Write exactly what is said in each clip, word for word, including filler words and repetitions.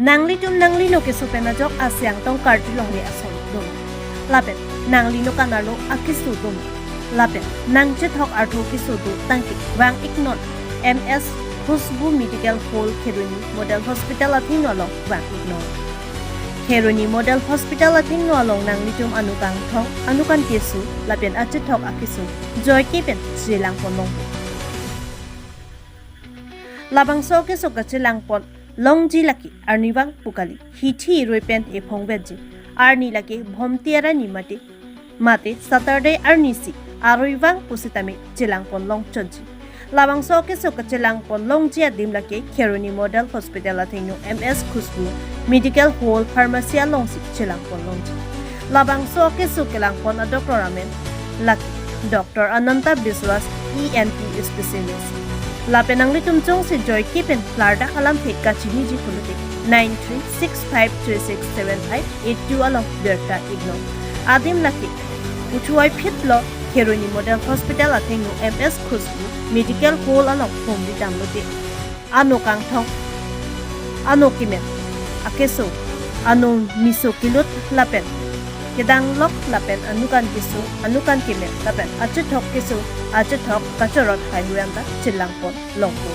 Nanglitum nanglino keso pen ajok asiang tong karjulongle ason dun. Lapen nanglino kanarlo akeso dun. Lapen nangchethok artho keso do tangte vang-iknon M S Khushbu Medical Hall Kheroni Model Hospital athengno along vang-iknon. Kheroni Model Hospital athengno along nanglitum anukangthong, anukan keso lapen achethok akeso joike pen chelangpon longpo. Labangso akeso kachelangpon longji lake arnivang pu kali, hithi rui pen ephong vetji. Arni lake Bhomti arni mate, mate Saturday arnisi arnivang pusitame chelangpon longchotji. Labangso akeso kachelangpon longji adim lake Kheroni Model Hospital athengno M S Khushbu Medical Hall Pharmacy alongsi chelangpon longji. Labangso akeso kelangpon adoctor amen lake Doctor Ananta Biswas, E N T specialist. Lapen nanglitum jongsi joike pen klardak alamthe kachiniji pulote nine three six five three six seven five eight two along birta iknon. Adim lake puthoi phitlo Kheroni Model Hospital athengno M S Khushbu Medical Hall along humri damlote anukangthong, ano kemen akeso, ano miso kelut lapen kedanglok lapen anukan keso, anukan kemen lapen achethok keso, achethok kachorot haihui anta chelangpon longpo.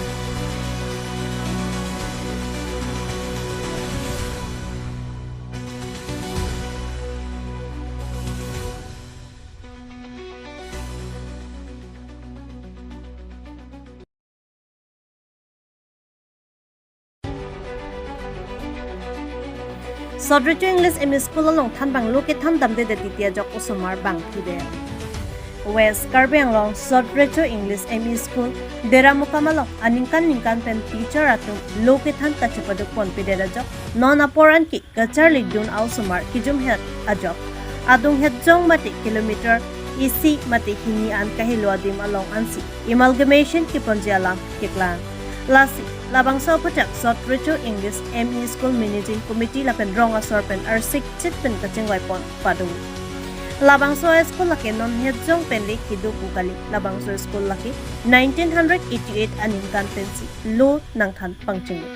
Sot Recho English M E School along thanbang lo kethan damdedet titi ajok osomar bangphidet. West Karbi Anglong Sot Recho English M E School Deramukam along aningkan ningkan pen teacher atum lo kethan kachepaduk ponpedet ajok non apor anke kacharlidun a-osomar kejumhet ajok adunghet jong mate kilometer isi mate hini an kahelo adim along ansi amalgamation keponji alam keklang. Lasi labangso aphuthak Sot Recho English M E School Managing Committee lapen rong asor pen arsik chit pen kachingvaipon pado. Labangso a-school lake non het jong pen le kedo pu kali. Labangso school lake nineteen hundred eighty-eight aningkan pensi lo nangthan pangchenglo.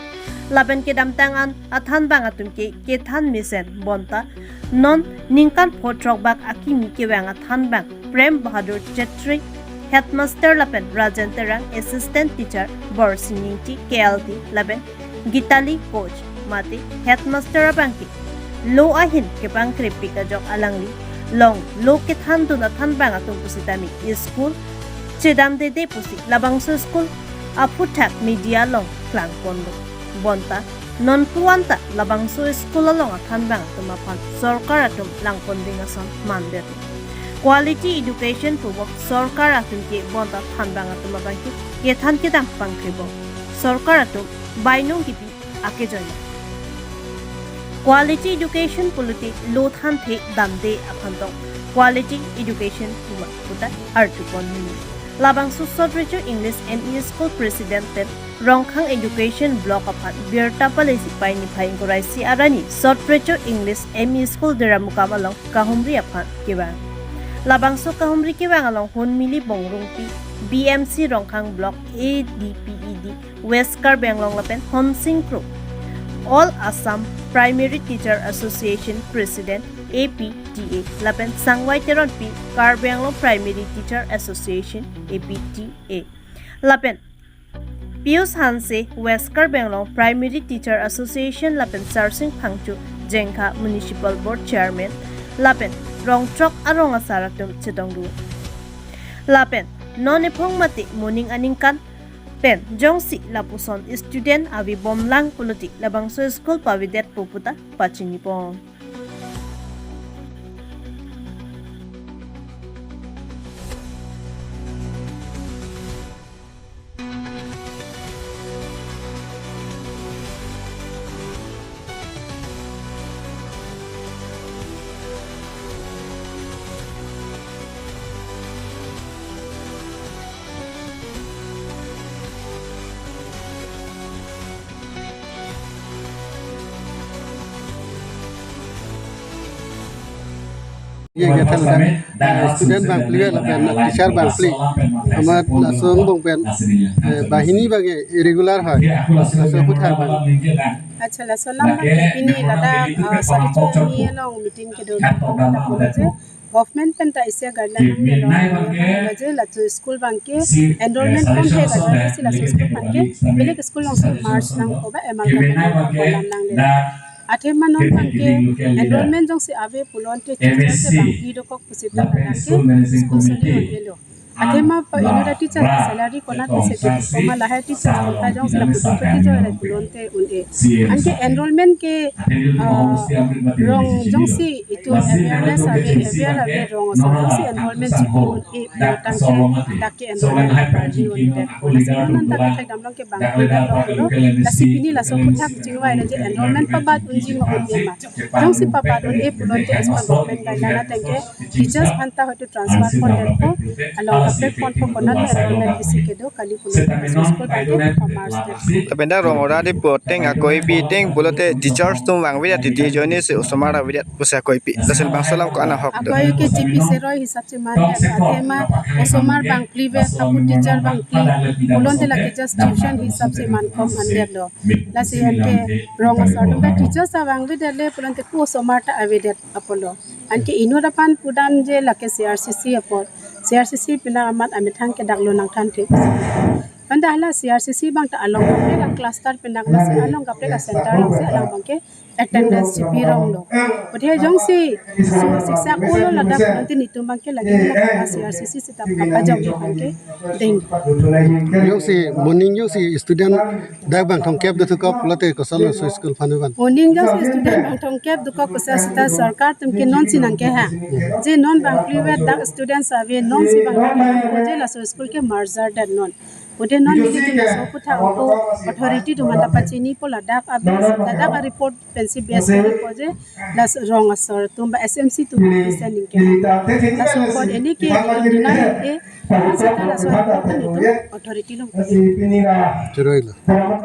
Lapen kedamtang an athanbang atum ke kethan mesen bonta non ningkan pho throk bak akimi kevang athanbang Prem Bahadur Chetri, headmaster lapen Rajen Terang, assistant teacher, Borsing Ingti, K L T, lapen Gitali Koch mate headmaster abangke lo ahin kepangkrepik ajok alangli along lo kethandun athanbang atum pusitame school chedamdede pusi labangso school aphuthak media along klangponlo. Bonta non puan ta labangso school along athanbang atum aphan sorkar atum langponding ason mandet. Quality education puvok sorkar atum ke bonta thanbang atum abangke kethan kedam pangkrebo. Sorkar atum bainong kipi akejoine. Quality education pulote lo thanthe damde aphan tong quality education puma puta arjupon mini. Labangso Sot Recho English M E School President pen Rongkhang Education Block aphan birta palesi pei niphai ingkoi ra isi arni Sot Recho English M E School Deramukam along kahumri aphan kevang. Labangso kahumri kevang along Hunmili Bongrungpi, B M C Rongkhang Block A D P E D, West Karbi Anglong lapen Honsing Kro, All Assam Primary Teacher Association President, A P T A, lapen Sangvai Teronpi, Karbi Anglong Primary Teacher Association, A P T A, lapen Pius Hanse, West Karbi Anglong Primary Teacher Association, lapen Sarsing Phangcho, Jengkha Municipal Board Chairman, lapen rong throk arong asar atum chetongdun. Lapen non ephong mate moning aningkan pen jongsi lapuson student avebomlang pulote labangso school pavedetpo puta pachinipon. Yang kethang dan, eh, student bangphli lapen teacher bangphli. Amat laso angbong pen, eh, banghini abang irregular hoi. Laso aphuthak abang. Accha, laso alam abangke pini ladak, ah, saricho ni along meeting kedo ladak pon je government pen ta isi guideline nangdetlo, je laso school abangke enrollment komhe guideline si laso school abangke beleg school alongsi merge nangpo ba amalgamation nangpo alam nangle. Athema non abangke enrollment jongsi ave pulote teacher si bangphli dokok pusita ladak ke school soli un-elo. Athema pa inut a-teacher salary konatsi kedo, koma lahai teacher ta jongsi lapu dokok teacher le pulote un-e. Anke enrollment ke, ah, rong jongsi itum awareness ave, aware ave rong asor jongsi enrollment chipi un-e pulo tangte dak ke enrollment chipi un-edet. Laso non ta kethek damlong ke bangphli damlonglo. Lasi pini laso aphuthak chingvailo je enrollment pabat unji ma un-e ma. Jongsi pabat un-e pulote as per government guideline ateng ke teachers aphan ta hoito transfer pondetpo, along kaprek ponpo, konat enrollment isi kedo kali pulote laso school abangke pa-merge detpo. Lapen dak rong ora di pu ateng akoipi ateng pulote teachers atum vangvedet, titi ajoinesi osomar avedet pusi akoipi. Lason bangso alam ko-an ahok do? Akoi ke G P Shirui hisap si mandet, athema osomar bangphli ave, hapu teacher bangphli pulote lake just tuition hisap si man kom andetlo. Lasi anke rong asor atum ta teachers ta vangvedetle pulote ko osomar ta avedet apotlo. Anke inut aphan pudam je lake C R C C apot. C R C C penang amat amethang ke dak lo nangthan thek. Anta hala C R C C abang ta along kaprek a-cluster penang, lasi along kaprek a-center alongsi alang abangke attendance chipi ronglo. Pute jongsi su siksa kolo ladak nanti netum abangke lagi mo ka C R C C sitap kapajok abangke ding. Jongsi moning jongsi student dak bang thomkep dothukok pulote kosonlo laso school aphan van? Moning jongsi student bang thomkep dokok kosa seta sorkar atum ke nonsi nangkeha. Je non bangphli ave dak students ave, nonsi bang thomkep je laso school ke merge det non. Pute non nelitum laso aphuthak ako authority atum anta pachinipo, ladak ave, ladak a-report pensi base koripo je laso rong asor atum ba S M C atum pensi ningke. Laso apot neli ke nelitum deny e, seta laso apot nelitum authority along. Chiroilo.